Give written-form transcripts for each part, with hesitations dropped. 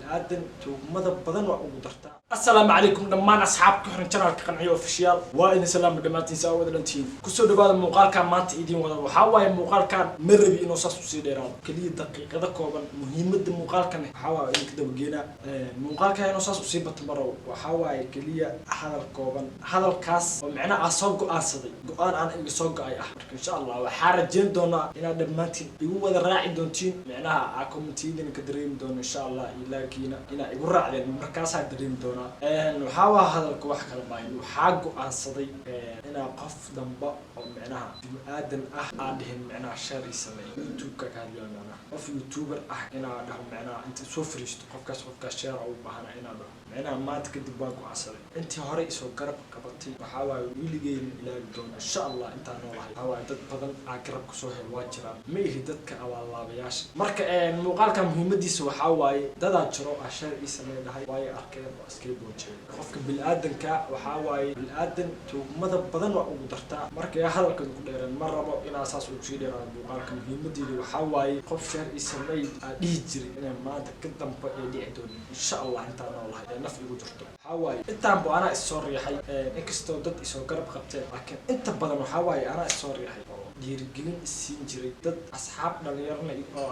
Bini-aadan tuugmada badan waa ugu dartaa. Assalaamu calaykum dhammaan asxaabta ku xiran channelka Qanciyo Official. Waa idin salaama dhammaantiin, saa wada dhantihiin. Kusoo dhawaada muuqaalkan maanta idiin wada. Waxaa waaye, muuqaalkan ma rabi inuu saas usii dheeraado, keliya daqiiqado kooban. Muhiimadda muuqaalkan waxaa waaye idinka dabageenaa. Muuqaalkan inuu saas usii bato marow. Waxaa waaye keliya hadal kooban, hadalkaas oo micnaha aan soo go-aansaday, go-aan aan iga soo go-ay ah. Marka insha Allah waxaa rajeyn doonaa inaad dhammaantiin igu wada raaci doontiin, micnaha aa commentiyadina ka dareemi doono insha Allah iyo laakiina inaa igu raacdeen, markaasaa dareemi doonaa. Waxaa waa hadalka, wax kala maahin. Waxaa go-aansaday inaa qof damba oo micnaha bini-aadan ah aan dhihin micnaha share ii sameey. YouTube-ka ka hadlayo, micnaha qof YouTuber ah inaa dhaho, micnaha inta soo fariisto, qofkaas share u baahana inaa dhaho, micnaha maanta kadib waa go-aansaday. Intii hore isoo garab qabatay, waxaa waaye weligeyna ilaawi doono insha Allah intaan noolahay. Waxaa waaye dad badan aa garab kusoo hel waa jiraan, ma ihi dadka abaallaabayaasha. Marka muuqaalka muhiimadiisa waxaa waaye, dadaa jiro aa share ii samey dhahay, waayo arkeen oo iskay boojeen. Qofka bini-aadanka waxaa waaye, bini-aadan tuugmada badan waa ugu dartaa. Marka yaa hadalkan ku dheereen, ma rabo inaa saas ugu sii dheeraado muuqaalka. Muhiimadeedu waxaa waaye, qof share ii samey aa dhihi jiray inay maanta ka damba ay dhici doonin insha Allah intaan noolahay ee naf igu jirto. Waxaa waaye intaanbu anaa issoo riixay, inkastoo dad isoo garab qabteen, laakiin inta badan waxaa waaye anaa issoo riixay oo dhiirigelin isiin jiray. Dad asxaab dhalinyarana oo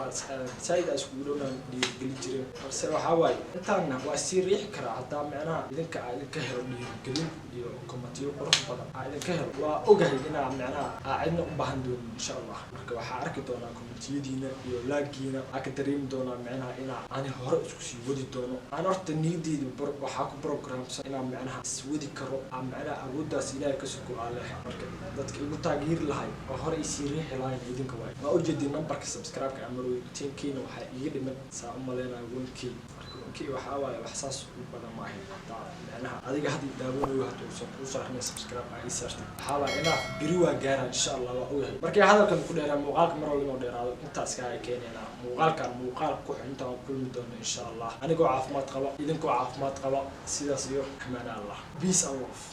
saaid aa iskugu dhownaan dhiirigelin jireen, balse waxaa waaye intaanna waa sii riixi karaa. Haddaa micnaha idinka aa idinka helo dhiirigelin iyo commentiyo qurux badan aa idinka helo, waa ogahay inaa micnaha aa cidna u baahan doonin insha Allah. Marka waxaa arki doonaa commentiyadiina iyo laagiina, aa ka dareemi doonaa micnaha inaa ani hore isku sii wadi doono. Aan horta niyadeyda waxaa ku programsan inaa micnaha iswadi karo, aa micnaha awooddaas Ilaahay ka soko aa leh. Marka dadka igu taageeri lahay oo hore isii riixi lahayn idinka waay. Waa ujeedin numberka subscribe-ka amarooy, 10K-na waxaa iga dhiman, saa u maleynayo, 1K. Marka 1K waxaa waaye wax saas u badan maahin. Hataa micnaha adiga hadda daawanayo, hadda uusan kuu saarnay subscribe aa ii saartay, waxaa waaye inaa beri waa gaaraan insha Allah, waa ogahay. Markay hadalkan ku dheeraa, muuqaalka mar walba inuu dheeraado intaas kaa keenaynaa. Muuqaalkan muuqaal ku xun intaan kulmi doono insha Allah, anigoo caafimaad qaba, idinkoo caafimaad qaba, sidaas iyo amaana Allah. Peace and love.